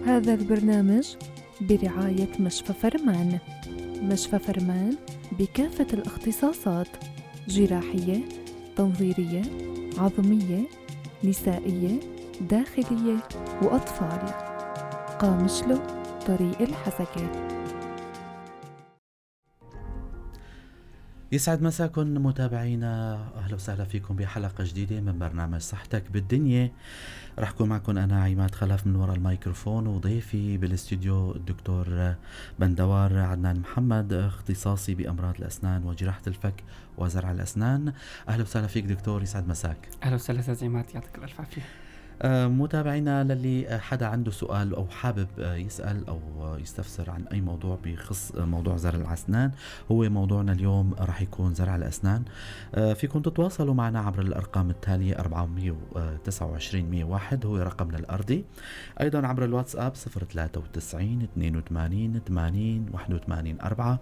هذا البرنامج برعاية مشفى فرمان. مشفى فرمان بكافة الاختصاصات: جراحية، تنظيرية، عظمية، نسائية، داخلية وأطفال. قامشلو، طريق الحسكة. يسعد مساكم متابعينا، اهلا وسهلا فيكم بحلقة جديدة من برنامج صحتك بالدنيا. رح كون معكم انا عماد خلف من وراء الميكروفون، وضيفي بالاستوديو الدكتور بندوار عدنان محمد، اختصاصي بامراض الاسنان وجراحه الفك وزرع الاسنان. اهلا وسهلا فيك دكتور، يسعد مساك. اهلا وسهلا استاذ عماد، يعطيك الف عافية. متابعينا، للي حدا عنده سؤال او حابب يسال او يستفسر عن اي موضوع بخص موضوع زرع الاسنان، هو موضوعنا اليوم راح يكون زرع الاسنان. فيكم تتواصلوا معنا عبر الارقام التالية: 429 101 هو رقمنا الارضي، ايضا عبر الواتساب 093 82 80 81 4،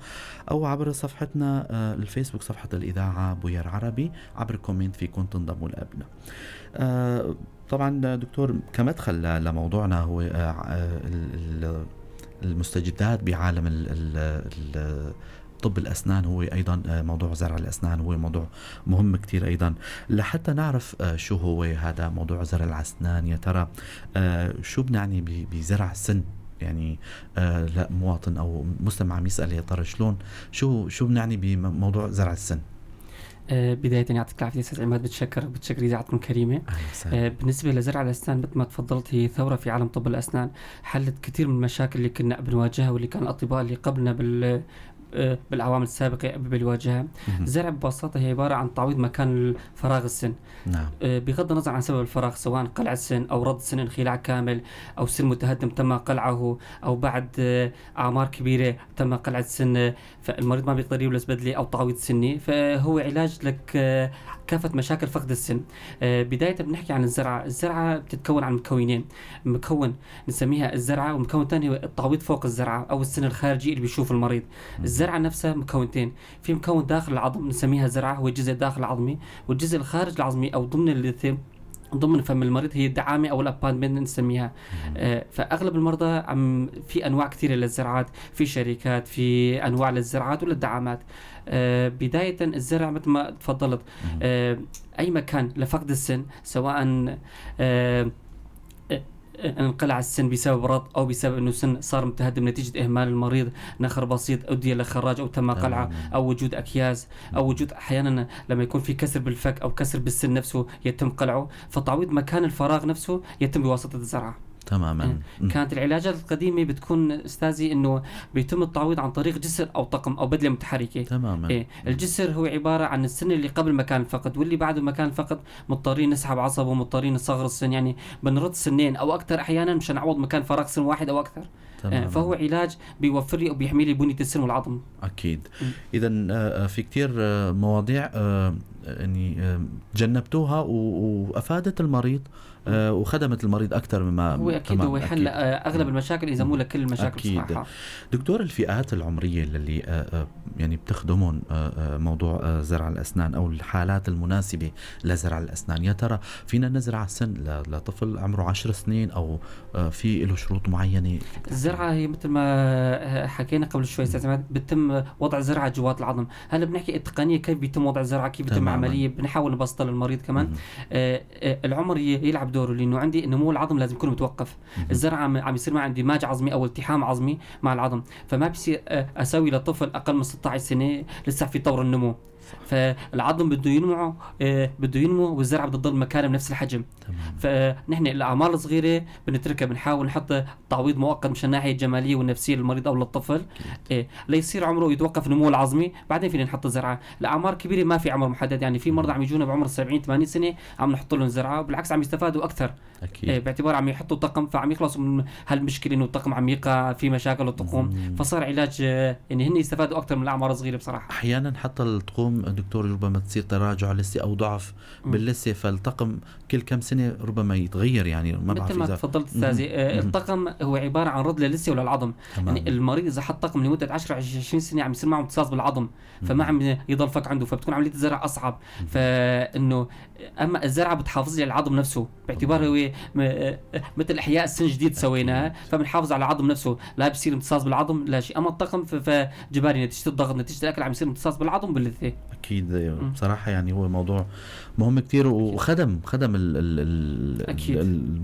او عبر صفحتنا الفيسبوك صفحة الاذاعة بوير عربي، عبر comment فيكم تنضموا لنا. طبعا دكتور، كمدخل لموضوعنا هو المستجدات بعالم طب الأسنان، هو أيضا موضوع زرع الأسنان هو موضوع مهم كتير أيضا لحتى نعرف شو هو هذا موضوع زرع الأسنان. يا ترى شو بنعني بزرع السن؟ يعني لا مواطن أو مستمع عم يسأل يا ترى شلون شو بنعني بموضوع زرع السن؟ بداية يعطيك العافية أستاذ عماد، بتشكر إذاعتكم الكريمة. بالنسبة لزرع الأسنان مثل ما تفضلت، هي ثورة في عالم طب الأسنان، حلت كثير من المشاكل اللي كنا بنواجهها واللي كان الأطباء اللي قبلنا بالأعوام السابقة بالواجهة. الزرع ببساطة هي عبارة عن تعويض مكان فراغ السن. نعم. بغض النظر عن سبب الفراغ، سواء قلع السن أو رد السن انخلاع كامل، أو سن متهدم تم قلعه، أو بعد أعمار كبيرة تم قلع السن، فالمريض ما بيقدر يلبس بدلة أو تعويض سني، فهو علاج لك كافة مشاكل فقد السن. بداية بنحكي عن الزرعة. الزرعة بتتكون عن مكونين، مكون نسميها الزرعة، ومكون ثاني هو التعويض فوق الزرعة أو السن الخارجي اللي بيشوف المريض. الزرعة نفسها مكونتين، في مكون داخل العظم نسميها زرعة، هو الجزء داخل العظمي، والجزء الخارج العظمي أو ضمن اللثة ضمن فم المريض هي الدعامة أو ال abutment نسميها. فأغلب المرضى عم في أنواع كثيرة للزرعات، في شركات، في أنواع للزرعات وللدعامات. بداية الزرع مثل ما تفضلت، أي مكان لفقد السن، سواء انقلع السن بسبب رد او بسبب انه السن صار متهدم نتيجة اهمال المريض، نخر بسيط ادي لخراج او تم قلعه، او وجود اكياس، او وجود احيانا لما يكون في كسر بالفك او كسر بالسن نفسه يتم قلعه، فتعويض مكان الفراغ نفسه يتم بواسطة الزرعه. تماما. كانت العلاجات القديمة بتكون استاذي انه بيتم التعويض عن طريق جسر او طقم او بدله متحركة. تماما. الجسر هو عبارة عن السن اللي قبل مكان الفقد واللي بعده مكان الفقد، مضطرين نسحب عصبه ومضطرين نصغر السن، يعني بنرد سنين او اكثر احيانا مشان نعوض مكان فراغ سن واحد او اكثر. تمام. فهو علاج بيوفر لي وبيحمي لي بنيه السن والعظم. اكيد. اذا في كثير مواضيع يعني تجنبتوها وافادت المريض وخدمت المريض اكثر مما هو اكيد. هو حل اغلب المشاكل اذا مو لكل المشاكل. أكيد. بصراحة دكتور، الفئات العمرية اللي يعني بتخدمهم موضوع زرع الاسنان او الحالات المناسبة لزرع الاسنان، يا ترى فينا نزرع سن لطفل عمره 10 سنين او في له شروط معينة؟ الزرعه هي مثل ما حكينا قبل شوي بتم وضع زرعه جوات العظم. هلا بنحكي التقنية كيف بيتم وضع الزرعه، كيف بيتم عملية، بنحاول نبسطها للمريض كمان. العمر يلعب دوره، لانه عندي نمو العظم لازم يكون متوقف. الزرعه عم يصير مع اندماج عظمي او التحام عظمي مع العظم، فما بصير اسوي لطفل اقل من 16 سنة لسه في طور النمو. فالعظم بده ينمو، بده ينمو، والزرعه بدها تضل مكانها بنفس الحجم. تمام. فنحن الاعمار الصغيرة بنتركها، بنحاول نحط تعويض مؤقت مشان الناحية الجمالية والنفسية للمريض او للطفل، ليصير عمره يتوقف نموه العظمي، بعدين فينا نحط الزرعه. الاعمار كبيرة ما في عمر محدد، يعني في مرضى عم يجونا بعمر 70 80 سنة عم نحط لهم زرعه، بالعكس عم يستفادوا اكثر. أكيد. باعتبار عم يحطوا طقم، فعم يخلصوا من هالمشكلة انه الطقم عم يقع في مشاكل الطقوم، فصار علاج يعني هن يستفادوا اكثر من الاعمار الصغيرة بصراحة. احيانا حتى الطقوم اليوم دكتور ربما تصير تراجع لثه او ضعف باللثه، فالطقم كل كم سنة ربما يتغير، يعني ما بعرف مثل ما اذا تفضلت استاذي، الطقم هو عبارة عن رد للثه وللعظم. يعني المريض اذا حط طقم لمدة 10 20 سنة عم يصير معه امتصاص بالعظم، فما عم يضل فك عنده، فبتكون عملية الزرع اصعب. فانه اما الزرعه بتحافظ لي على العظم نفسه باعتباره هو مثل احياء السن جديد سويناه، فبنحافظ على العظم نفسه، لا بصير امتصاص بالعظم لا شيء. اما الطقم فجباري نتيجة الضغط نتيجة الاكل عم يصير امتصاص بالعظم باللثه. اكيد، بصراحة يعني هو موضوع مهم كثير وخدم خدم ال ال ال أكيد. ال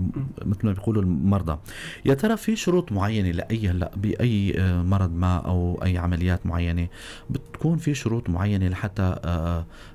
مثل ما بيقولوا المرضى. يا ترى في شروط معينة لاي هلا باي مرض ما او اي عمليات معينة بتكون في شروط معينة لحتى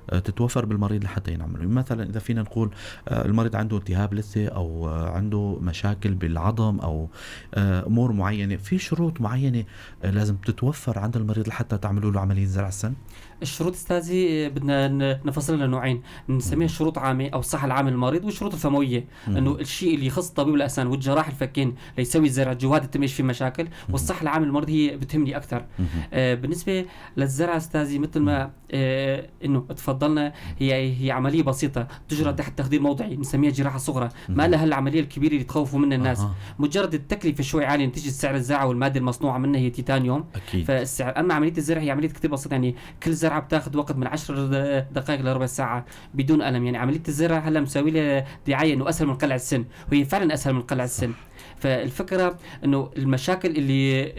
تتوفر بالمريض لحتى ينعمل؟ مثلا اذا فينا نقول المريض عنده التهاب لثه او عنده مشاكل بالعظم او امور معينة، في شروط معينة لازم تتوفر عند المريض لحتى تعملوا له عملية زرع السن؟ الشروط استاذي بدنا نفصلها لنوعين، نسميها شروط عامة او الصحة العامة للمريض، والشروط الفمويه، انه الشيء اللي يخص طبيب الاسنان والجراح الفكين ليسوي الزرع جوات التم ايش في مشاكل، والصحة العامة للمريض هي بتهمني اكثر. بالنسبة للزرع استاذي مثل ما انه تفضلنا، هي عملية بسيطة تجرى تحت تخدير موضعي، بنسميها جراحه صغرى، ما لها العملية الكبيرة اللي تخوفوا منها الناس. مجرد التكلفة شوي عالية نتيجة سعر الزرعه والمادة المصنوعة منها هي تيتانيوم. فالسعر. اما عملية الزرع هي عملية كثير بسيطة، يعني كل زرعه بتاخذ وقت من 10 دقائق لربع ساعة بدون الم. يعني عملية الزرع هلا مساوي لها دعاية انه اسهل من قلع السن، وهي فعلا اسهل من قلع السن. فالفكرة انه المشاكل اللي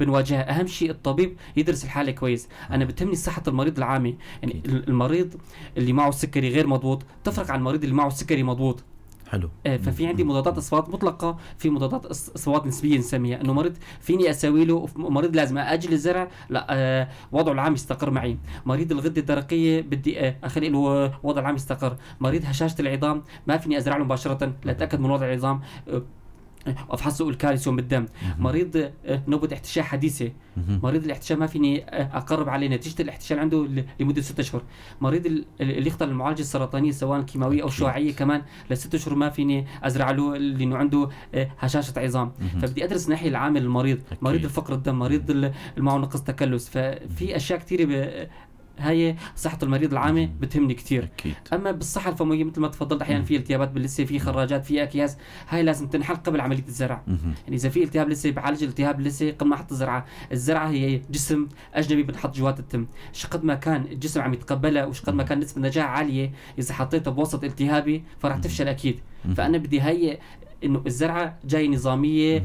بنواجهها اهم شيء الطبيب يدرس الحالة كويس. انا بتهمني صحة المريض العامة، يعني المريض اللي معه سكري غير مضبوط تفرق عن المريض اللي معه سكري مضبوط. حلو. ففي عندي مضادات اصوات مطلقه، في مضادات اصوات نسبيه نسميها، انه مريض فيني اسوي له، مريض لازم اجل الزرع لا وضعه العام يستقر معي، مريض الغدة الدرقية بدي اخلي له وضع العام يستقر، مريض هشاشة العظام ما فيني ازرع له مباشرة لاتاكد من وضع العظام افحصه الكالسيوم بالدم، مريض نوبه احتشاء حديثه، مريض الاحتشاء ما فيني اقرب عليه نتيجة الاحتشاء عنده لمدة 6 اشهر، مريض اللي يخضع للمعالجه السرطانية سواء كيماوية او شعاعيه كمان ل6 اشهر ما فيني ازرع له لانه عنده هشاشة عظام. فبدي ادرس الناحية العامة للمريض، مريض الفقر الدم، مريض اللي معه نقص تكلس، ففي اشياء كثيرة هاي صحة المريض العامة بتهمني كثير. أكيد. أما بالصحة الفموية مثل ما تفضلت أحيانا في التهابات باللثة، في خراجات، في أكياس، هاي لازم تنحل قبل عملية الزرع. يعني إذا في التهاب لثة بعالج التهاب اللثة قبل ما أحط الزرعة. الزرعة هي جسم أجنبي بنحط جوات التم، شقد ما كان الجسم عم يتقبلها وشقد ما كان نسبة نجاح عالية، إذا حطيتها بوسط التهابي فراح تفشل أكيد. فأنا بدي هي انه الزرعه جاي نظامية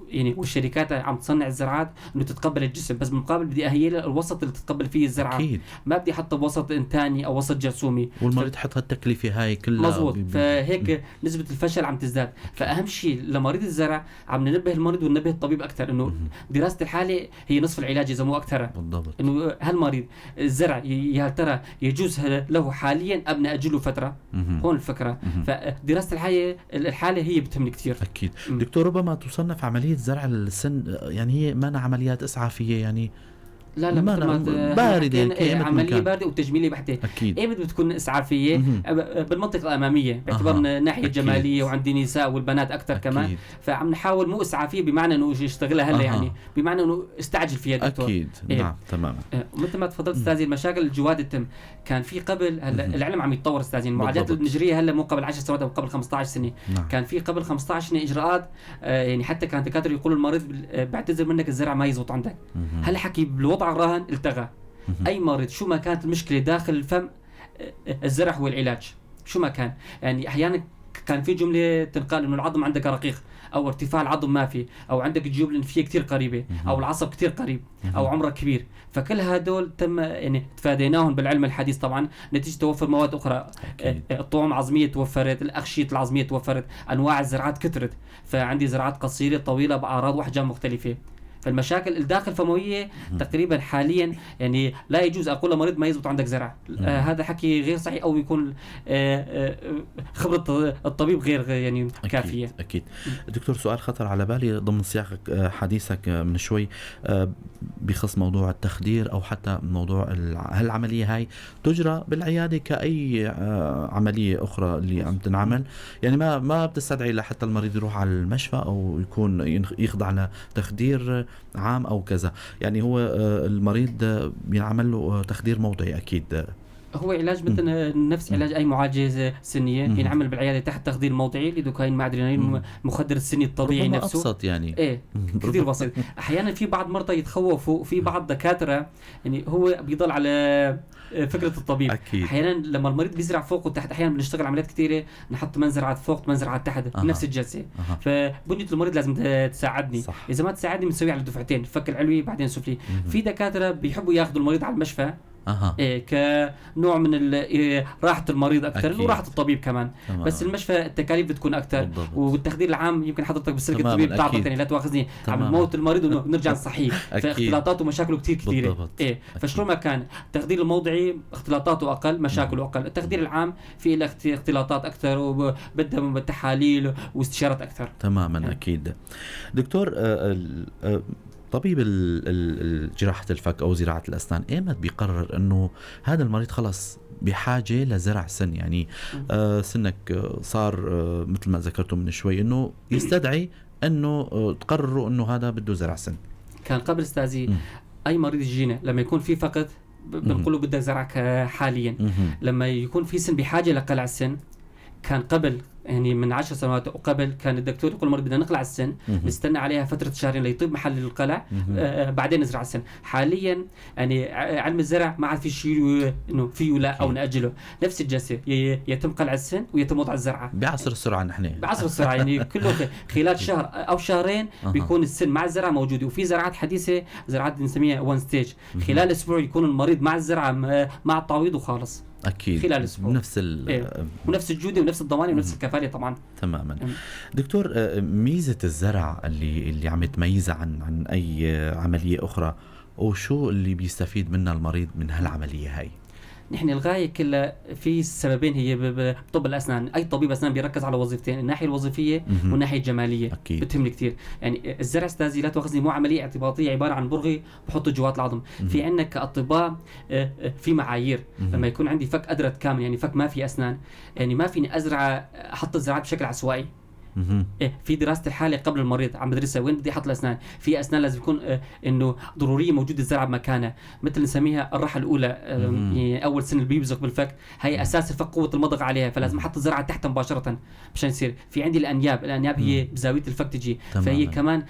يعني والشركات عم تصنع الزرعات انه تتقبل الجسم، بس بالمقابل بدي اهيئ الوسط اللي تتقبل فيه الزرعه. أكيد. ما بدي احطه بوسط انتاني او وسط جرثومي والمريض حط هالتكلفه هاي كلها. مزبوط. فهيك نسبه الفشل عم تزداد. فاهم شيء لمريض الزرع عم ننبه المريض وننبه الطبيب اكثر انه دراسة الحالة هي نصف العلاج اذا مو اكثر. بالضبط. انه هالمريض الزرع يا ترى يجوز له حاليا ام ناجله فترة؟ هون الفكرة. فدراسه الحالة هي بتهمني كثير. اكيد. دكتور ربما تصنف عملية زرع السن يعني هي ما عمليات اسعافيه، يعني لا لا مثل ما باردة، يعني عملية باردة وتجميليه بحته. اكيد. ايمتى بتكون اسعافيه؟ بالمنطقة الامامية باعتبار ناحية جمالية وعندي نساء والبنات اكثر كمان، فعم نحاول مو اسعافيه بمعنى انه يشتغلها هلا، يعني بمعنى انه استعجل فيها دكتور. اكيد. نعم تماما. مثل ما تفضلت استاذي المشاكل جواد التم كان في قبل، هلا العلم عم يتطور استاذي، المعالجات النجريه هلا مو قبل 10 سنوات او قبل 15 سنة. نعم. كان في قبل 15 سنة اجراءات يعني حتى كان دكاترة يقولوا المريض بعتذر منك الزرع ما يزبط عندك. هلا حكي بالوضع الراهن التغى. اي مريض شو ما كانت المشكلة داخل الفم الزرع هو العلاج شو ما كان. يعني احيانا كان في جملة تنقال انه العظم عندك رقيق، او ارتفاع العظم ما في، او عندك الجيوب الانفيه كثير قريبه، او العصب كثير قريب، او عمرك كبير، فكل هدول تم يعني تفاديناهم بالعلم الحديث طبعا نتيجة توفر مواد اخرى. الطعوم العظميه توفرت، الاغشيه العظميه توفرت، انواع الزراعات كثرت، فعندي زراعات قصيرة طويلة باعراض واحجام مختلفة. فالمشاكل الداخل الفمويه تقريبا حاليا يعني لا يجوز اقول لمريض ما يزبط عندك زرع، هذا حكي غير صحيح، او يكون خبره الطبيب غير يعني كافيه. اكيد. دكتور سؤال خطر على بالي ضمن سياق حديثك من شوي بخص موضوع التخدير او حتى موضوع هل العملية هاي تجرى بالعيادة كاي عملية اخرى اللي عم تنعمل؟ يعني ما بتستدعي لحتى المريض يروح على المشفى او يكون يخضع لتخدير عام أو كذا. يعني هو المريض بينعمل له تخدير موضعي أكيد. هو علاج مثل نفس علاج اي معالجة سنية، ينعمل بالعيادة تحت تخدير موضعي، ليدوكاين مع ادرينالين، مخدر السني الطبيعي نفسه. ابسط يعني. ايه كثير بسيط. احيانا في بعض مرضى يتخوفوا، في بعض دكاترة يعني هو بيضل على فكرة الطبيب. أكيد. احيانا لما المريض بيزرع فوق وتحت، احيانا بنشتغل عمليات كثيرة نحط منزرعات فوق منزرعات تحت بنفس الجلسة. فبنيه المريض لازم تساعدني. صح. اذا ما تساعدني بنسوي على دفعتين، فك العلوي بعدين سفلي. في دكاترة بيحبوا ياخذوا المريض على المشفى. إيه كنوع من راحة المريض أكثر وراحة الطبيب كمان. تمام. بس المشفى التكاليف بتكون أكثر، والتخدير العام يمكن حضرتك بالسلك الطبي بتعرف يعني لا تواخذني عم نموت المريض ونرجع نصحيه، فاختلاطاته ومشاكله كثير كثيرة. إيه فشلون ما كان التخدير الموضعي اختلاطاته أقل، مشاكله أقل. التخدير العام في له اختلاطات أكثر وبدها تحاليل واستشارات أكثر. تماما. أكيد. دكتور، طبيب جراحة الفك أو زراعة الأسنان إيمت بيقرر أنه هذا المريض خلص بحاجة لزرع سن؟ يعني سنك صار مثل ما ذكرته من شوي أنه يستدعي أنه تقرروا أنه هذا بده زرع سن. كان قبل استاذي أي مريض يجينا لما يكون في فقد بنقول له بدك زرعك حاليا. لما يكون في سن بحاجة لقلع السن، كان قبل يعني من 10 سنوات وقبل كان الدكتور يقول المريض بدنا نقلع السن، نستنى عليها فترة شهرين ليطيب محل القلع، بعدين نزرع السن. حاليا يعني علم الزرع ما عاد في شيء انه فيه لا او ناجله، نفس الجلسة يتم قلع السن ويتم وضع الزرعه. بعصر السرعة نحن بعصر السرعة يعني كله خلال شهر او شهرين بيكون السن مع الزرعه موجودة. وفي زرعات حديثه، زرعات بنسميها one stage، خلال اسبوع يكون المريض مع الزرعه مع التعويض وخالص. أكيد. خلال أسبوع. نفس ونفس الجودة ونفس الضمانة ونفس الكفالة طبعا. تماما. دكتور، ميزة الزرع اللي عم تميزها عن أي عملية أخرى، وشو اللي بيستفيد منها المريض من هالعملية هاي؟ نحن الغاية كلها في سببين هي بطب الأسنان. أي طبيب أسنان بيركز على وظيفتين، الناحية الوظيفية والناحية الجمالية. أكيد. بتهمني كثير. يعني الزرع استاذي لا تؤاخذني مو عملية اعتباطية عبارة عن برغي بحطه جوات العظم. في عندنا كأطباء في معايير. لما يكون عندي فك أدرت كامل، يعني فك ما في أسنان، يعني ما فيني أزرع أحط الزراعات بشكل عشوائي. إيه في دراسة الحالة قبل المريض عم بدرسها وين بدي احط الاسنان. في اسنان لازم يكون انه ضرورية موجودة الزرعه بمكانها، مثل نسميها الرحه الاولى، يعني اول سن اللي بيبزق بالفك، هي اساس الفك قوة المضغ عليها، فلازم احط الزرعه تحتها مباشرة مشان يصير. في عندي الانياب، الانياب هي بزاوية الفك تجي، فهي كمان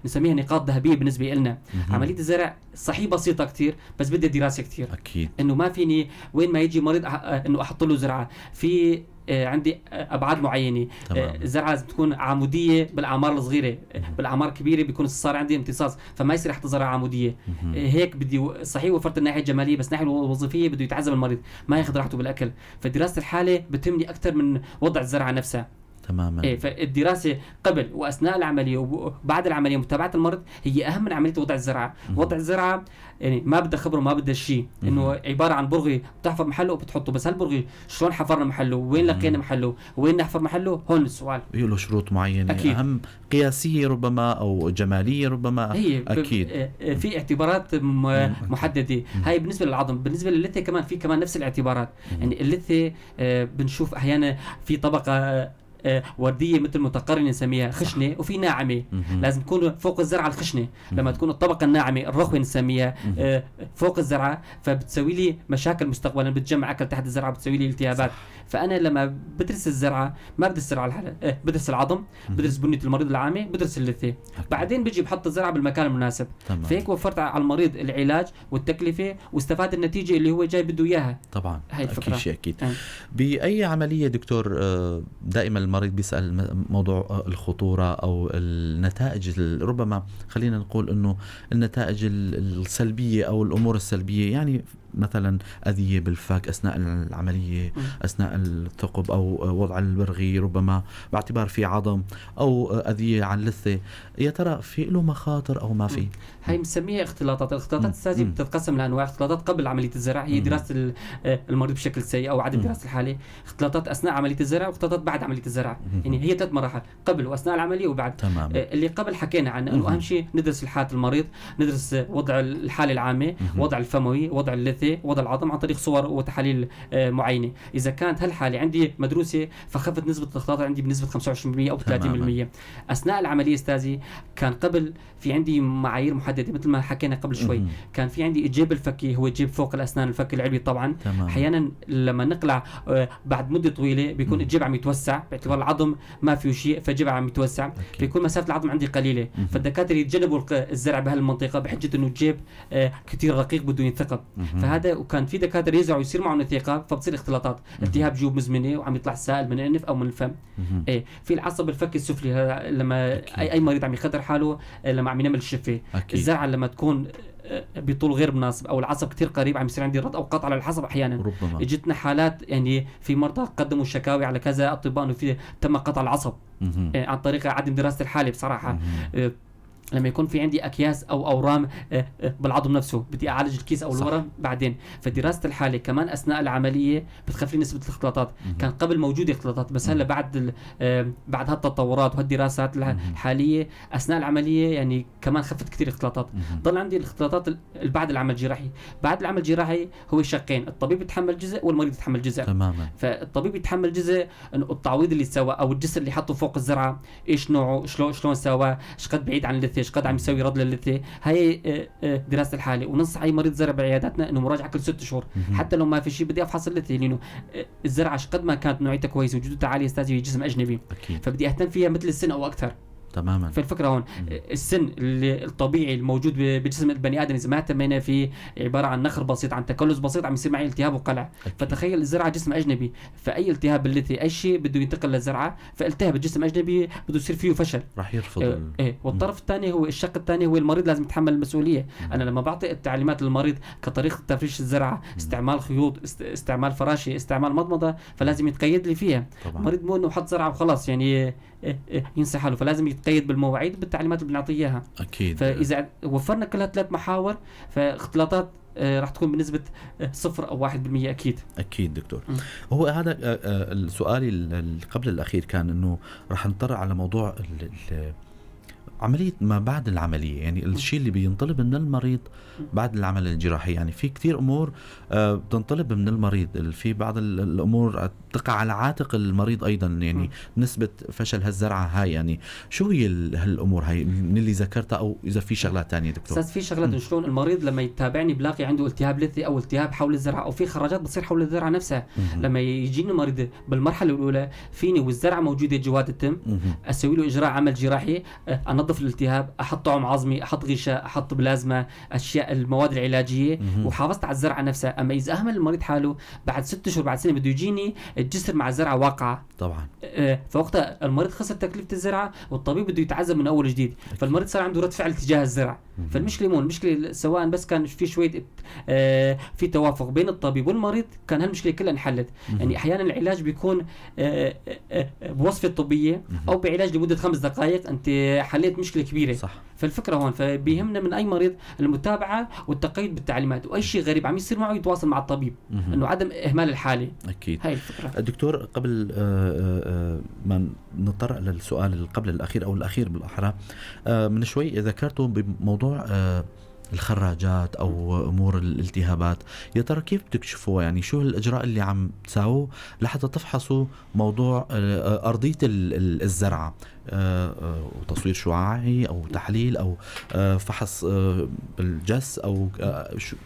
نسميها نقاط ذهبية بالنسبة لنا. عملية الزرع صحيح بسيطة كثير بس بدها دراسة كثير. اكيد. انه ما فيني وين ما يجي مريض انه احط له زرعه. في عندي ابعاد معينة. الزرعه لازم تكون عموديه بالاعمار الصغيرة، بالاعمار الكبيرة بيكون صار عندي امتصاص، فما يصير احط زرعه عموديه. هيك بدي صحيح وفرت الناحية الجمالية، بس الناحية الوظيفية بده يتعذب المريض، ما ياخذ راحته بالاكل. فدراسه الحالة بتهمني اكثر من وضع الزرعه نفسها. تماما. إيه فالدراسه قبل واثناء العملية وبعد العملية متابعه المرض هي اهم من عملية وضع الزرعه. وضع الزرعه يعني ما بدها خبره، ما بدها شيء، انه عبارة عن برغي بتحفر محله وبتحطه، بس هالبرغي شلون حفرنا محله؟ وين لقينا محله؟ وين نحفر محله؟ هون السؤال. له شروط معينة. أكيد. اهم قياسية ربما او جمالية ربما. هي اكيد في اعتبارات محددة. هاي بالنسبة للعظم. بالنسبة للثه كمان في كمان نفس الاعتبارات. يعني اللثة بنشوف احيانا في طبقه وردية مثل متقرنه نسميها خشنه، وفي ناعمة. لازم تكون فوق الزرعه الخشنة. لما تكون الطبقة الناعمة الرخوه نسميها فوق الزرعه، فبتسوي لي مشاكل مستقبلا، بتجمع اكل تحت الزرعه، بتسوي لي التهابات. فانا لما بدرس الزرعه ما بدرس الزرعه لحالها، بدرس العظم، بدرس بنيه المريض العامة، بدرس اللثة، بعدين بيجي بحط الزرعه بالمكان المناسب. فهيك وفرت على المريض العلاج والتكلفه واستفاد النتيجة اللي هو جاي بده اياها. طبعا. هاي الفكرة. اكيد شيء اكيد. باي عملية دكتور دائما المريض بيسأل موضوع الخطورة أو النتائج، ربما خلينا نقول أنه النتائج السلبية أو الأمور السلبية، يعني مثلا أذية بالفك أثناء العملية، أثناء الثقب أو وضع البرغي ربما باعتبار في عظم، أو أذية عن اللثة، يا ترى في له مخاطر أو ما في؟ هاي بنسميها اختلاطات. الاختلاطات الساذجة بتتقسم لأنواع. اختلاطات قبل عملية الزرع هي دراسة المريض بشكل سيء أو عدم دراسة الحالة، اختلاطات أثناء عملية الزرع، واختلاطات بعد عملية الزرع. يعني هي ثلاث مراحل، قبل وأثناء العملية وبعد. تمام. اللي قبل حكينا عنه إنه أهم شيء ندرس حالة المريض، ندرس وضع الحالة العامة، وضع الفموي، وضع اللثة، اللثة، وضع العظم عن طريق صور وتحاليل معينة. اذا كانت هالحالة عندي مدروسة فخفت نسبه الاختلاط عندي بنسبة 25% او 30%. اثناء العملية استاذي كان قبل في عندي معايير محددة مثل ما حكينا قبل شوي. كان في عندي الجيب الفكي، هو الجيب فوق الاسنان، الفك العلوي طبعا. احيانا لما نقلع بعد مده طويلة بيكون الجيب عم يتوسع باعتبار العظم ما فيه شيء، فالجيب عم يتوسع. فيكون مسافة العظم عندي قليله. فالدكاتره يتجنبوا الزرع بهالمنطقه بحجة انه الجيب كثير رقيق بده ينثقب. فهذا وكان في دكاترة يزرعوا يصير معهم انثقاب، فبتصير اختلاطات، التهاب جيوب مزمنة وعم يطلع سائل من الانف او من الفم. ايه في العصب الفكي السفلي، هذا لما اي مريض عم يخدر حاله لما عم ينمل الشفه، الزرعه لما تكون بطول غير مناسب او العصب كثير قريب عم يصير عندي رد او قطع على العصب احيانا. ربما اجتنا حالات يعني في مرضى قدموا شكاوي على كذا اطباء انه في تم قطع العصب عن طريق عدم دراسة الحالة بصراحة. لما يكون في عندي اكياس او اورام بالعظم نفسه بدي اعالج الكيس او الورم بعدين، فدراسه الحالة كمان اثناء العملية بتخفف لي نسبه الاختلاطات. كان قبل موجودة اختلاطات، بس هلا بعد بعد هالتطورات وهالدراسات الحالية اثناء العملية يعني كمان خفت كثير اختلاطات. ضل عندي الاختلاطات بعد العمل الجراحي. بعد العمل الجراحي هو شقين، الطبيب يتحمل جزء والمريض يتحمل جزء. تماما. فالطبيب يتحمل جزء انه التعويض اللي سواه او الجسر اللي حطه فوق الزرعه ايش نوعه، شلون سواه، ايش قد بعيد عن اللثة، قد عم يسوي رد للثه. هي دراسة الحالة. وننصح اي مريض زرع بعياداتنا انه مراجعه كل 6 شهور، حتى لو ما في شيء بدي افحص اللثة، لانه الزرعه قد ما كانت نوعيتها كويسة وجودتها عالية استاذ هي جسم اجنبي. أكيد. فبدي اهتم فيها مثل السن او اكثر. تماما. فالفكرة هون السن اللي الطبيعي الموجود بجسم البني ادم اذا ما اهتمينا فيه عبارة عن نخر بسيط، عن تكلس بسيط، عم يصير معي التهاب وقلع. أكيد. فتخيل الزرعه جسم اجنبي، فاي التهاب باللثه اي شيء بده ينتقل للزرعه، فالتهاب الجسم اجنبي بده يصير فيه فشل، راح يرفض. ايه. والطرف الثاني هو الشق الثاني هو المريض لازم يتحمل المسؤولية. انا لما بعطي التعليمات للمريض كطريقه تفريش الزرعه، استعمال خيوط، استعمال فراشه، استعمال مضمضة، فلازم يتقيد لي فيها. طبعا. المريض مو انه حط زرعه وخلاص يعني ينسى حاله، فلازم يتقيد بالمواعيد بالتعليمات اللي بنعطيه اياها. اكيد. فاذا وفرنا كل هالثلاث محاور فاختلاطات راح تكون بنسبة 0 أو 1% اكيد. اكيد دكتور. هو هذا السؤال اللي قبل الاخير كان انه راح نطرق على موضوع عملية ما بعد العملية، يعني الشيء اللي بينطلب من المريض بعد العمل الجراحي. يعني في كتير أمور بتنطلب من المريض، في بعض الأمور تقع على عاتق المريض أيضا، يعني نسبة فشل هالزرعة هاي، يعني شو هي هالأمور هاي من اللي ذكرتها، أو إذا في شغلات تانية دكتور؟ أستاذ في شغلات شلون المريض لما يتابعني بلاقي عنده التهاب لثي أو التهاب حول الزرعة أو في خراجات بتصير حول الزرعة نفسها. لما يجيني المريض بالمرحلة الأولى فيني والزرعة موجودة جوات التم أسوي له إجراء عمل جراحي، أنظف الالتهاب، احط طعم عظمي، احط غشاء، احط بلازما، اشياء المواد العلاجية، وحافظت على الزرعه نفسها. اما اذا اهمل المريض حاله بعد 6 اشهر بعد سنة بده يجيني الجسر مع الزرعه واقعه. طبعا. فوقتها المريض خسر تكلفة الزرعه والطبيب بده يتعذب من اول جديد. فالمريض صار عنده رد فعل تجاه الزرع. فالمشكلة مو المشكلة سواء بس كان في شوية في توافق بين الطبيب والمريض كان هالمشكلة كلها انحلت. يعني احيانا العلاج بيكون بوصفه طبية او بعلاج لمدة 5 دقائق انت حليت مشكلة كبيرة. صح. فالفكرة هون فبيهمنا من اي مريض المتابعة والتقيد بالتعليمات، واي شيء غريب عم يصير معه يتواصل مع الطبيب، انه عدم اهمال الحالة. اكيد. هاي الفكرة. دكتور قبل ما نتطرق للسؤال اللي قبل الاخير او الاخير بالاحرى، من شوي ذكرته بموضوع الخراجات او امور الالتهابات، يا ترى كيف بتكشفوها؟ يعني شو الاجراء اللي عم تساووه لحتى تفحصوا موضوع ارضية الزرعه، وتصوير شعاعي او تحليل او فحص بالجس او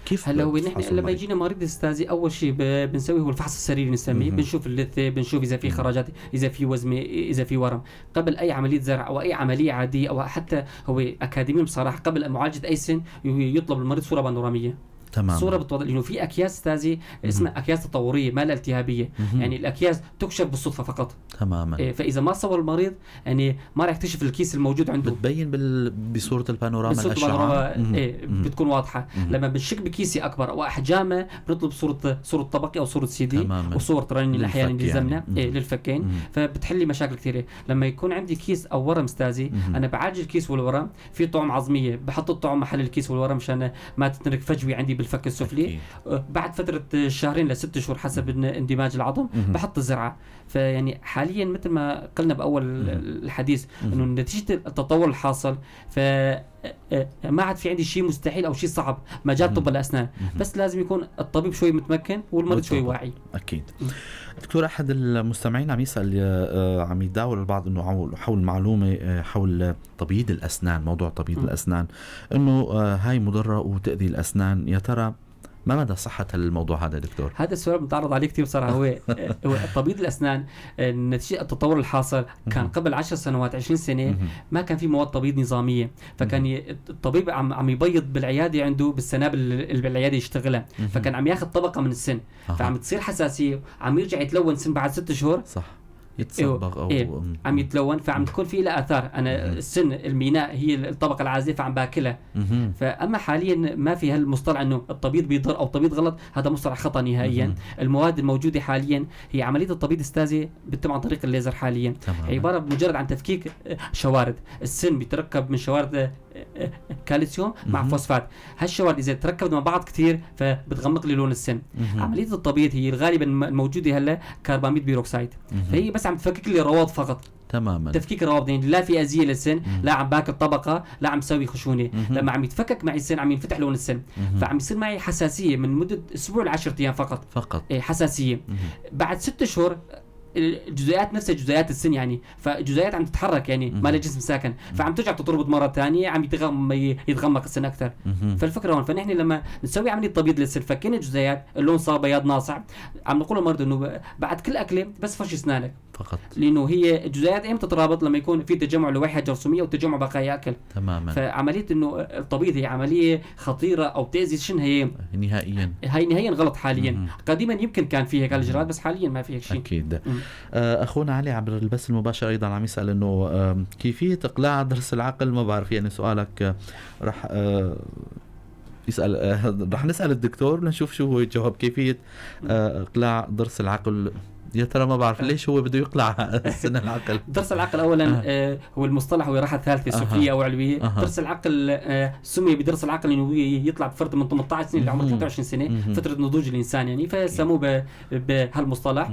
كيف؟ هلا هو نحن لما يجينا مريض استاذي اول شيء بنسويه هو الفحص السريري بنسميه، بنشوف اللثة، بنشوف اذا في خراجات، اذا في وزمه، اذا في ورم. قبل اي عملية زرع او اي عملية عادية او حتى هو اكاديمي بصراحة قبل معالجة اي سن يطلب المريض صوره بانوراميه. تمام. صوره بتوضح لانه في اكياس استاذي اسمها اكياس تطوريه ما لها التهابيه، يعني الاكياس تكشف بالصدفة فقط. تماما. إيه فاذا ما صور المريض يعني ما راح يكتشف الكيس الموجود عنده. بتبين بصورة البانوراما الاشعة. إيه بتكون واضحة. لما بنشك بكيسي اكبر او احجامه بنطلب صوره طبقي او صوره سي دي وصوره رنين احيانا بيلزمنا إيه للفكين. فبتحلي مشاكل كثيرة. لما يكون عندي كيس او ورم استاذي انا بعالج الكيس والورم في طعم عظميه، بحط الطعم محل الكيس والورم مشان ما تترك فجوة عندي بالفك السفلي. بعد فترة 2 ل6 شهور حسب اندماج العظم بحط الزرعة. فيعني حاليا مثل ما قلنا بأول الحديث انه نتيجة التطور الحاصل ف ما عاد في عندي شيء مستحيل او شيء صعب مجال طب الاسنان، بس لازم يكون الطبيب شوي متمكن والمريض شوي واعي. اكيد. دكتور، احد المستمعين عم يسال، عم يتداول البعض انه حول معلومة حول تبييض الاسنان، موضوع تبييض الاسنان انه هاي مضرة وتاذي الاسنان، يا ترى ما مدى صحة الموضوع هذا دكتور؟ هذا السؤال متعرض عليه كثير بصراحة. هو تبييض الأسنان نتيجة التطور الحاصل كان قبل 10 سنوات 20 سنة ما كان في مواد تبييض نظامية، فكان الطبيب عم يبيض بالعيادة عنده بالسنابل اللي بالعيادة يشتغلها، فكان عم ياخذ طبقة من السن، فعم تصير حساسية، عم يرجع يتلون سن بعد 6 شهور. صح، يتصبغ او إيه عم يتلون، فعم تكون في لها اثار. انا السن الميناء هي الطبقة العازله فعم باكلها. فاما حاليا ما في هالمصطلح انه التبييض بيضر او التبييض غلط، هذا مصطلح خطا نهائيا. المواد الموجودة حاليا هي عملية التبييض استاذي بتتم عن طريق الليزر حاليا. عبارة بمجرد عن تفكيك شوارد السن، بيتركب من شوارد كالسيوم مع فوسفات. هالشوارد اذا تركبت مع بعض كثير فبتغمق لي لون السن. عملية التبييض هي غالبا الموجودة هلا carbamide peroxide، فهي بس عم تفكك لي الروابط فقط. تماما، تفكيك الروابط، يعني لا في اذيه للسن، لا عم باكل طبقه، لا عم سوي خشونة. لما عم يتفكك معي السن عم ينفتح لون السن، فعم يصير معي حساسية من مده اسبوع ل 10 ايام فقط. إيه حساسية. بعد 6 شهور الجزيئات نفسها جزيئات السن يعني، فجزيئات عم تتحرك يعني ما لها جسم ساكن، فعم ترجع تتربط مرة ثانية، عم يتغمق السن اكثر. فالفكرة هون، فنحن لما نسوي عملية تبييض للسن فكينا الجزيئات، اللون صار بياض ناصع. عم نقول للمريض انه بعد كل اكله بس فرش اسنانك فقط، لانه هي الجزيئات امتى تترابط؟ لما يكون في تجمع لويحه جرثوميه وتجمع بقايا اكل. تماما. فعملية انه التبييض هي عملية خطيرة او بتاذي السن، هي نهائيا، هي نهائيا غلط حاليا. قديما يمكن كان في هيك الاجراءات، بس حاليا ما في هيك شيء. اكيد. اخونا علي عبر البث المباشر ايضا عم يسال انه كيفية اقلاع ضرس العقل، ما بعرف يعني سؤالك رح يسال، رح نسال الدكتور لنشوف شو هو الجواب. كيفية اقلاع ضرس العقل، يا ترى ما بعرف ليش هو بده يقلع سن العقل. ضرس العقل اولا هو المصطلح هو راحة ثالثة سفليه او علويه. ضرس العقل سمي بضرس العقل انه يطلع بفرد من 18 سنة لعمر 23 سنة، فترة نضوج الانسان يعني، فسموه بهالمصطلح.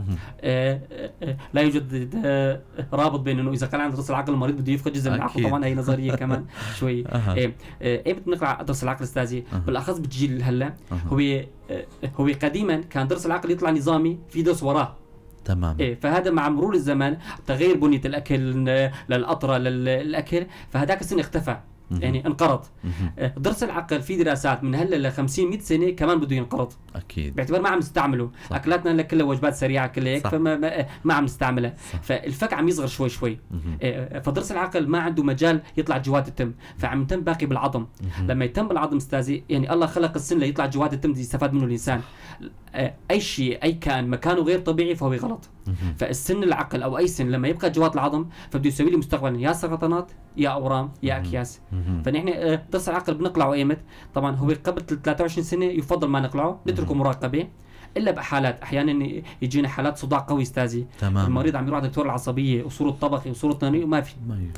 لا يوجد رابط بين انه اذا قلع ضرس العقل المريض بده يفقد جزء من العقل، طبعا هي نظرية كمان شوي. ايه بنقلع ضرس العقل استاذي بالاخص بالجيل هلا، هو قديما كان ضرس العقل يطلع نظامي في ضرس وراه. تمام. إيه فهذا مع مرور الزمن تغير بنية الأكل للأطرة للأكل، فهذاك السن اختفى يعني انقرض. ضرس العقل في دراسات من هلا ل 50 100 سنة كمان بده ينقرض. اكيد، باعتبار ما عم نستعمله. اكلاتنا هلا كلها وجبات سريعة كلها هيك، فما ما عم نستعملها، فالفك عم يصغر شوي شوي. فضرس العقل ما عنده مجال يطلع جوات التم، فعم يتم باقي بالعظم. لما يتم بالعظم استاذي يعني الله خلق السن ليطلع جوات التم يستفاد منه الانسان. اي شيء اي كان مكانه غير طبيعي فهو غلط. فالسن العقل او اي سن لما يبقى جوات العظم فبده يسوي لي مستقبلا يا سرطانات يا اورام يا اكياس. فنحن ضرس العقل بنقلعه ايمت؟ طبعا هو قبل 23 سنة يفضل ما نقلعه، نتركه مراقبة، الا بحالات احيانا يجينا حالات صداع قوي استاذي. تمام. المريض عم يروح على دكتور العصبية وصوره طبقي وصوره ثانية وما في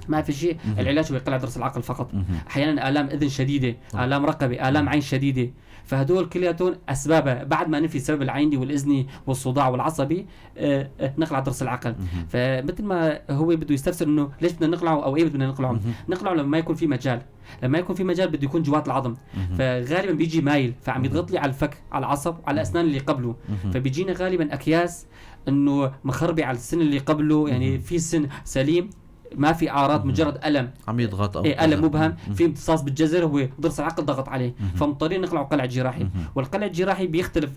ما في شيء. العلاج هو يقلع ضرس العقل فقط. احيانا الام اذن شديدة، الام رقبة، الام عين شديدة، فهدول كلياتهم اسبابها بعد ما نفي السبب العيني والاذني والصداع والعصبي نقلع ضرس العقل. فمثل ما هو بده يستفسر انه ليش بدنا نقلعه او ايه بدنا نقلعه، نقلعه لما ما يكون في مجال، لما يكون في مجال بده يكون جوات العظم، فغالبا بيجي مايل فعم يضغط لي على الفك على العصب على الاسنان اللي قبله، فبيجينا غالبا اكياس انه مخربه على السن اللي قبله، يعني في سن سليم ما في اعراض، مجرد الم عم يضغط او إيه الم مبهم، في امتصاص بالجزر، هو ضرس العقل ضغط عليه، فمضطرين نقلعه قلع جراحي. والقلع الجراحي بيختلف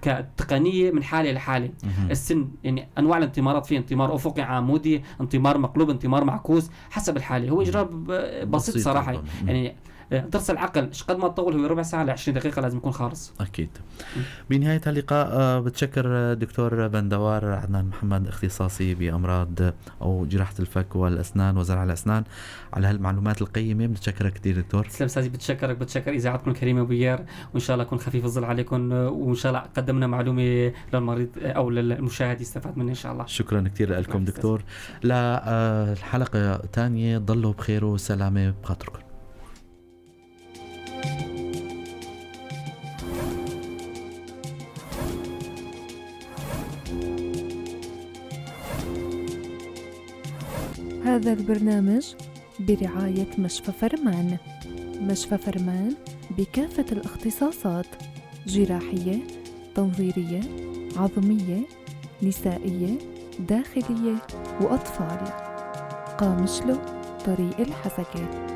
كتقنيه من حاله لحاله. السن يعني انواع الانتمارات، في انتمار افقي عمودي، انتمار مقلوب، انتمار معكوس، حسب الحالة. هو اجراء بسيط صراحة يعني. ضرس العقل قد ما تطول هو ربع ساعة ل 20 دقيقة لازم يكون خالص. اكيد. بنهاية اللقاء بتشكر دكتور بندوار عدنان محمد، اختصاصي بامراض او جراحه الفك والاسنان وزرع الاسنان، على هالمعلومات القيمة. بتشكرك كثير دكتور. تسلم استاذي، بتشكرك، بتشكر اذاعتكم الكريمة وبيار، وان شاء الله اكون خفيف الظل عليكم، وان شاء الله قدمنا معلومة للمريض او للمشاهد يستفاد منها ان شاء الله. شكرا كثير لكم دكتور. للحلقة ثانية ضلوا بخير وسلامه بخاطركم. هذا البرنامج برعاية مشفى فرمان. مشفى فرمان بكافة الاختصاصات، جراحية، تنظيرية، عظمية، نسائية، داخلية وأطفال. قامشلو، طريق الحسكة.